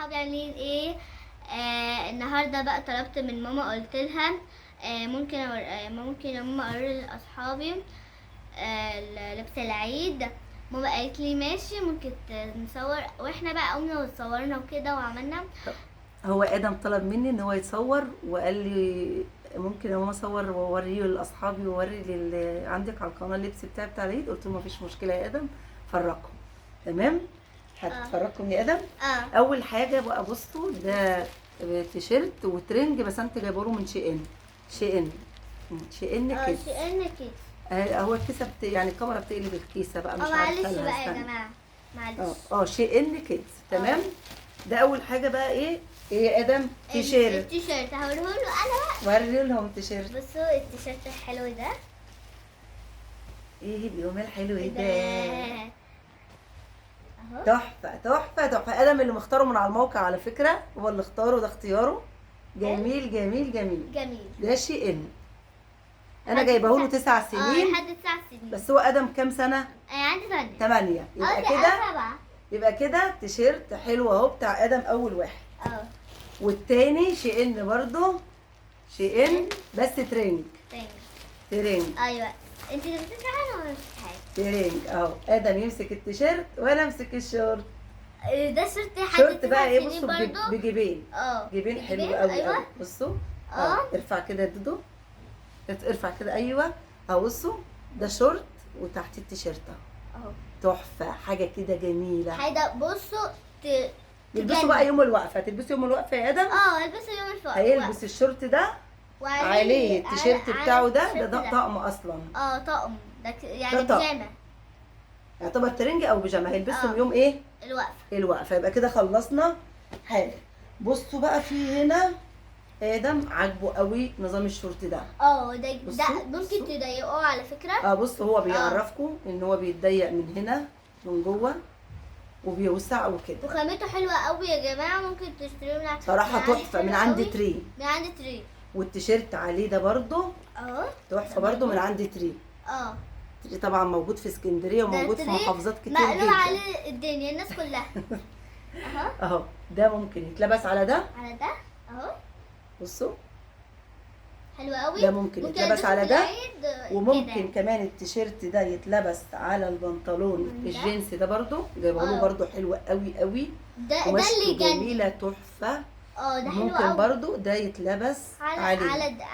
صحابي عاملين ايه؟ النهارده بقى طلبت من ماما، قلت لها ممكن ممكن يا ماما اوري لاصحابي لبس العيد. ماما قالت لي ماشي، ممكن نصور، واحنا بقى قمنا وتصورنا وكده وعملنا. هو ادم طلب مني ان هو يتصور، وقال لي ممكن يا ماما اصور واوريه لاصحابي واوري للي عندك على القناة اللبس بتاعي بتاع العيد. قلت له مفيش مشكلة يا ادم، فرقهم. تمام، هتفرجكم يا ادم. اول حاجة بقى بصوا، ده تيشيرت وترنج، بس انت جايبه له من شي ان. شي ان، شي ان كيس. شي ان كيس. هو الكيسة يعني الكاميرا بتقلب الكيسة بقى، مش عارفه. معلش بقى يا جماعة، معلش. شي ان كيدز. تمام، ده اول حاجة بقى. ايه يا ادم؟ تيشيرت. التيشيرت هوريه له انا بقى، وري لهم تيشيرت. بصوا التيشيرت الحلو ده، ايه اليوم الحلو ده، اهو تحفة تحفة تحفة. ادم اللي مختاره من على الموقع على فكرة، هو اللي اختاره، ده اختياره. جميل جميل جميل جميل. ده شي ان، انا جايبه له 9 سنين. لحد 9 سنين. بس هو ادم كام سنة؟ عندي 8. 8. يبقى كده 7. يبقى كده تيشيرت حلو اهو بتاع ادم اول واحد. والتاني شي ان برضه، شي ان بس ترنج. ترنج. ايوه، انت اللي بتمسكي حاجة وانا بمسك حاجة. ترنج اهو، ادم يمسك التيشيرت وانا امسك الشورت. ده شورت لحد شورت بقى ايه؟ 9 سنين بصوا برضه. بجيبين. جيبين حلو قوي أيوة. قوي. بصوا ارفع كده يا دودو، ارفع كده. ايوه اهو، بصوا ده شورت وتحت التيشيرت اهو، تحفة، حاجة كده جميلة. حاجة بصوا تلبسوا بقى يوم الوقفة. تلبسوا يوم الوقفة يا ادم؟ البسوا يوم الوقفة. هيلبس الشورت ده عليه التيشيرت بتاعه ده، ده طقم اصلا. طقم ده يعني بيجامه، يعتبر ترنج او بيجامه. هيلبسهم يوم ايه؟ الوقفة. الوقفة. يبقى كده خلصنا حاجة. بصوا بقى، في هنا ادم عاجبه قوي نظام الشورت ده. ده ممكن تضيقوه على فكرة. بصوا هو بيعرفكم ان هو بيتضيق من هنا من جوه وبيوسع وكده، وخامته حلوة قوي يا جماعة، ممكن تشتروه من صراحة تحفة، من عند تري. من عند تري. والتيشيرت عليه ده برده تحفة برده من عند تري. تري طبعا موجود في اسكندرية وموجود في محافظات كتير جدا، مقلوب عليه الدنيا الناس كلها. اهو ده ممكن يتلبس على ده، على ده اهو. بصوا حلو قوي، ده ممكن يتلبس على ده، وممكن كمان التيشيرت ده يتلبس على البنطلون الجينز ده برده، جايبه له برده حلو قوي قوي. ده اللي جميلة تحفة. ده حلو ممكن قوي برده ده يتلبس عليه على ده.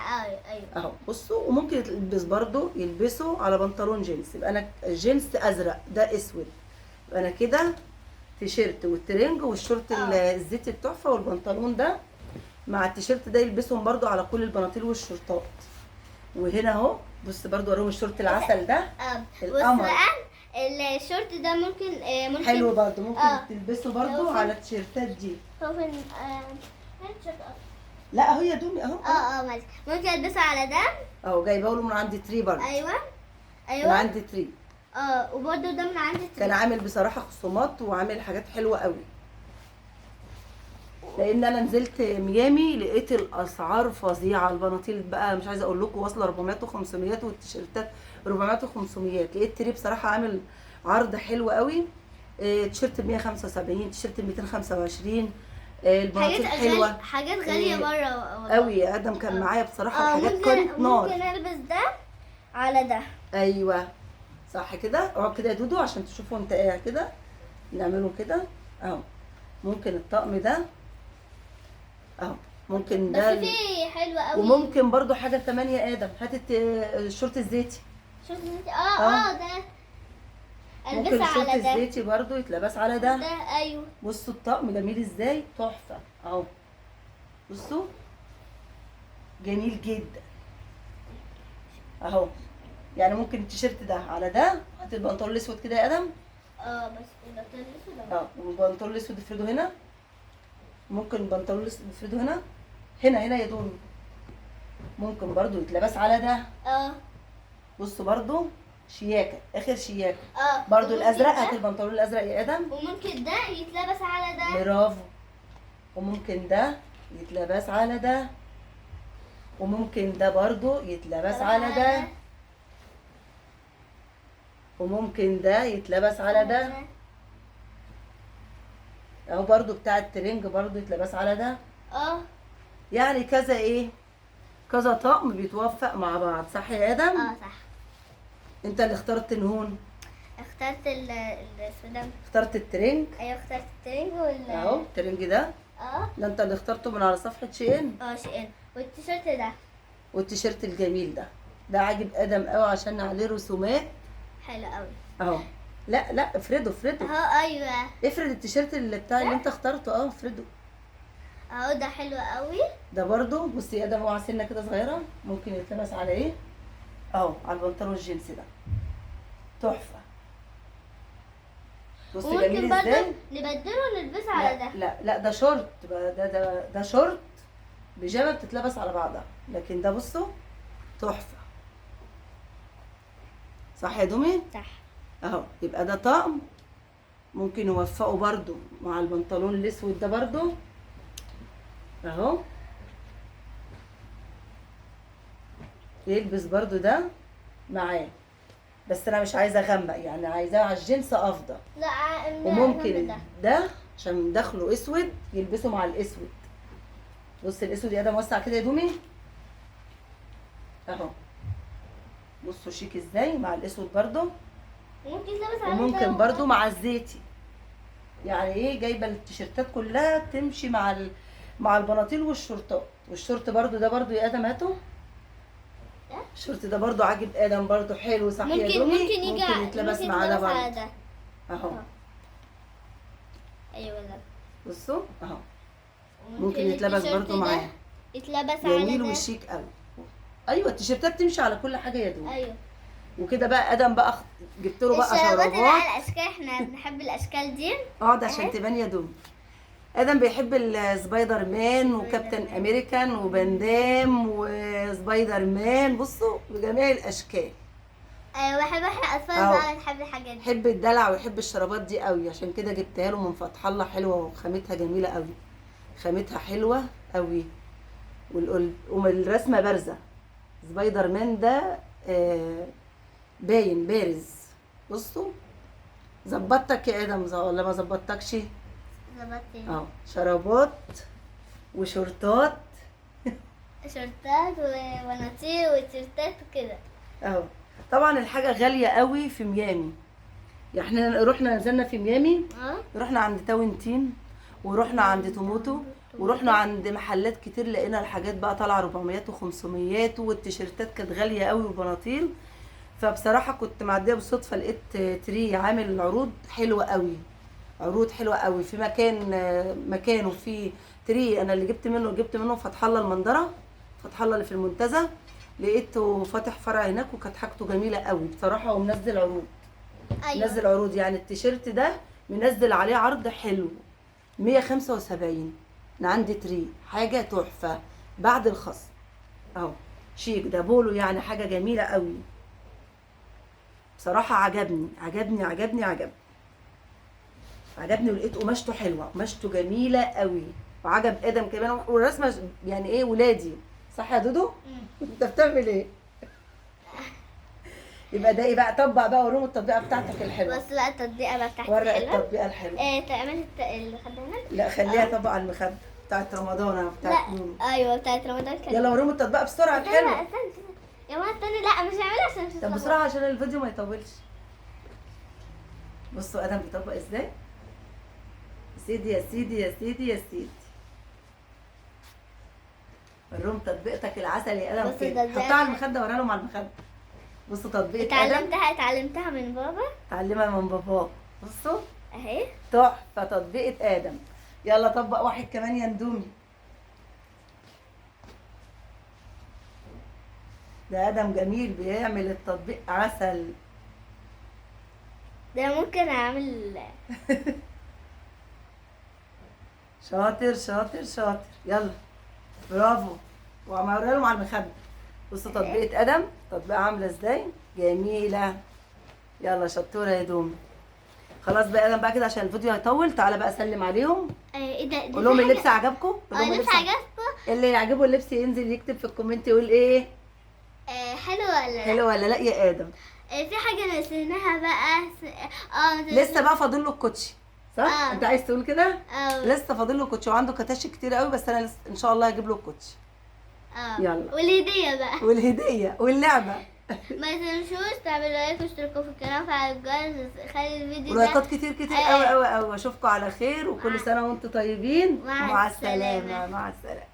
ايوه اهو بصوا، وممكن يتلبس برده، يلبسه على بنطلون جينز. يبقى انا الجينز ازرق ده اسود، يبقى انا كده تيشيرت والترنج والشورت الزيت التحفة والبنطلون ده مع التيشيرت ده، يلبسهم برضو على كل البناطيل والشورتات. وهنا اهو بص برضو وراهم الشورت العسل ده، القمر. بص بقى الشورت ده ممكن حلو برضو، ممكن تلبسه برضو على التيشيرتات دي. هو فين التيشيرت؟ لا اهو يا دومي اهو. ماشي، ممكن البسه على ده اهو، جايبه له من عند تري برضو. ايوه من عند تري. وبرضو ده من عند تري. كان عامل بصراحة خصومات وعامل حاجات حلوة قوي، لان انا نزلت ميامي لقيت الاسعار فظيعة. البناطيل بقى مش عايزه اقول لكم واصله 400 و500، والتيشيرتات 400 و500. لقيت تري بصراحة عامل عرض حلو قوي. تيشيرت ب 175، تيشيرت ب 225. البناطيل حلوة، حاجات غالية بره قوي. يا ادم كان معايا بصراحة الحاجات كانت نار. ممكن البس ده على ده. ايوه صح كده، اقعد كده يا دودو عشان تشوفوا انت قاعد كده. نعمله كده اهو، ممكن الطقم ده اهو، ممكن ده بس في حلو قوي. وممكن برضو حاجة كمان يا ادم، هات الشورت الزيتي. شورت الزيتي ده ممكن البسه الشورت على ده. الزيتي برضو يتلبس على ده. ده ايوه. بصوا الطقم جميل ازاي، تحفة اهو. بصوا جميل جدا اهو. يعني ممكن التيشيرت ده على ده. هات البنطلون الاسود كده يا ادم. بس البنطلون الاسود اهو. والبنطلون الاسود افرده هنا. ممكن البنطلون الاسود افرده هنا هنا هنا يا دومي. ممكن برضو يتلبس على ده. بصوا برضو شياكه، اخر شياكه. برضو الازرق، هات البنطلون الازرق يا ادم. وممكن ده يتلبس على ده. برافو. وممكن ده يتلبس على ده. وممكن ده برضو يتلبس على ده. وممكن ده يتلبس على ده. اهو برضو بتاع الترنج برضو يتلبس على ده. اه يعني كذا ايه، كذا طقم بيتوفق مع بعض، صح يا ادم؟ اه صح. انت اللي اخترت الهون. اخترت السودان. اخترت الترنج. ايوه اخترت الترنج اهو الترنج ده. ده انت اللي اخترته من على صفحة SHEIN. SHEIN. والتيشيرت ده. والتيشيرت الجميل ده، ده عاجب ادم قوي عشان عليه رسومات. حلو قوي اهو. لا لا افرده افرده اهو. ايوه افرد التيشيرت اللي بتاع اللي انت اخترته. افرده اهو، ده حلو قوي ده برضو. بصي يا ادم، هو سنة كده صغيرة ممكن يتلبس على ايه؟ اهو على البنطلون الجينز ده، تحفة. بصي جميل وممكن ازاي. برضو نبدله ونلبسه على لا ده. لا لا ده شورت ده ده ده شورت بيجامه بتتلبس على بعضها، لكن ده بصوا تحفة. صح يا دومي؟ صح. اهو يبقى ده طقم ممكن نوفقه برضو مع البنطلون الاسود ده برضو اهو، يلبس برضو ده معاه. بس انا مش عايزه اغمق، يعني عايزاه على الجنس افضل. لا وممكن ده ده عشان دخله اسود يلبسه مع الاسود. بص الاسود يا ده موسع كده يا دومي اهو، بصوا شيك ازاي مع الاسود برضو. ممكن يتلبس على وممكن برضو مع الزيتي. يعني ايه، جايبه التيشيرتات كلها تمشي مع مع البناطيل والشورتات. والشورت برضو ده برضو يا ادم هاته. الشورت ده برضو عاجب ادم برضو، حلو صح يا دومي؟ ممكن يجي ممكن يتلبس مع ده برضو اهو. ايوه ده بصوا اهو ممكن يتلبس برضو معاه، يتلبس على جميل ده وشيك قوي. ايوه التيشيرتات تمشي على كل حاجة يا دومي. ايوه. وكده بقى ادم بقى جبت له بقى الشرابات شرابات. على الاشكال، احنا بنحب الاشكال دي. اقعد عشان تبان يا دومي. ادم بيحب السبايدر مان وكابتن امريكان وبندام وسبايدر مان، بصوا بجميع الاشكال. ايوه بحب، احنا اطفال بقى بنحب الحاجات دي. يحب الدلع ويحب الشرابات دي قوي، عشان كده جبتها له من فتح الله. حلوة وخامتها جميلة قوي، خامتها حلوة قوي، والرسمه بارزة. سبايدر مان ده باين بارز. بصوا ظبطتك يا ادم ولا ما ظبطتكش؟ ظبطتني. شرابات وشورتات. شورتات وبناطيل وتيشيرتات وكده اهو. طبعا الحاجة غالية قوي في ميامي، يعني احنا رحنا نزلنا في ميامي، رحنا عند تاون تيم، ورحنا عند توموتو، ورحنا عند محلات كتير، لقينا الحاجات بقى طالعه 400 و500، والتيشيرتات كانت غالية قوي والبناطيل. فبصراحة كنت معدية بالصدفة لقيت تري عامل عروض حلوة قوي، عروض حلوة قوي في مكانه في تري. انا اللي جبت منه، جبت منه فتح الله المندره، فتح الله اللي في المنتزه، لقيته فاتح فرع هناك وكانت حاجته جميلة قوي بصراحة، ومنزل عروض. ايوه منزل عروض، يعني التيشيرت ده منزل عليه عرض حلو 175 من عند تري، حاجة تحفة بعد الخصم اهو. شيك ده بولو، يعني حاجة جميلة قوي بصراحة. عجبني عجبني عجبني عجبني عجبني، ولقيت قماشته حلوة، قماشته جميلة قوي، وعجب ادم كمان. والرسمه يعني ايه ولادي، صح يا دودو؟ انت بتعمل ايه؟ يبقى ده ايه بقى؟ طبق بقى وريهم التطبيقه بتاعتك الحلوة. بص بقى التطبيقه بقى بتاعتي ورق الحلوة. التطبيقه الحلوة. ايه تعمل المخدة هنا؟ لا خليها طبق على المخدة بتاعت رمضان، بتاعت نونو. ايوه بتاعت رمضان كده. يلا وريهم التطبيقه بسرعة الحلوة. استنى يا ماما استنى، لا مش هعملها عشان مش طب بسرعة عشان الفيديو ما يطولش. بصوا ادم بيطبق ازاي. سيدي يا سيدي يا سيدي يا سيدي، وريهم تطبيقتك العسل يا ادم كده. حطها على المخدة، وريها لهم على المخدة. بصوا تطبيقه ادم. اتعلمتها من بابا. اتعلمها من باباك. بصوا اهي تحفة تطبيقه ادم. يلا طبق واحد كمان يا ندومي. ده ادم جميل بيعمل التطبيق عسل. ده ممكن اعمل. شاطر شاطر شاطر، يلا برافو. وعملها لهم على المخدة. بصوا تطبيقة ادم، تطبيقة عاملة ازاي جميلة. يلا شطورة يا دوم. خلاص بقى ادم بقى كده عشان الفيديو هيطول. تعالى بقى سلم عليهم. ايه ده؟ قول لهم اللبس عجبكم؟ اللبس عجبكم؟ اللي يعجبه اللبس ينزل يكتب في ال comment يقول ايه؟ حلو ولا لا؟ حلو ولا لا يا ادم؟ في حاجة نسيناها بقى. لسه بقى فاضل له الكوتشي. صح؟ آه. انت عايز تقول كده؟ اه. لسه فاضل له كوتشي وعنده كتاشي كتير قوي، بس انا لسه ان شاء الله هجيب له الكوتشي. اه. يلا. والهديه بقى. والهديه واللعبة. ما تنسوش تعملوا like واشتركوا في القناة وفعلوا الجرس. خلي الفيديو ده ولايكات كتير كتير قوي قوي قوي. اشوفكم على خير، وكل سنة وانتم طيبين. مع ومع السلامة. السلامة. مع السلامة.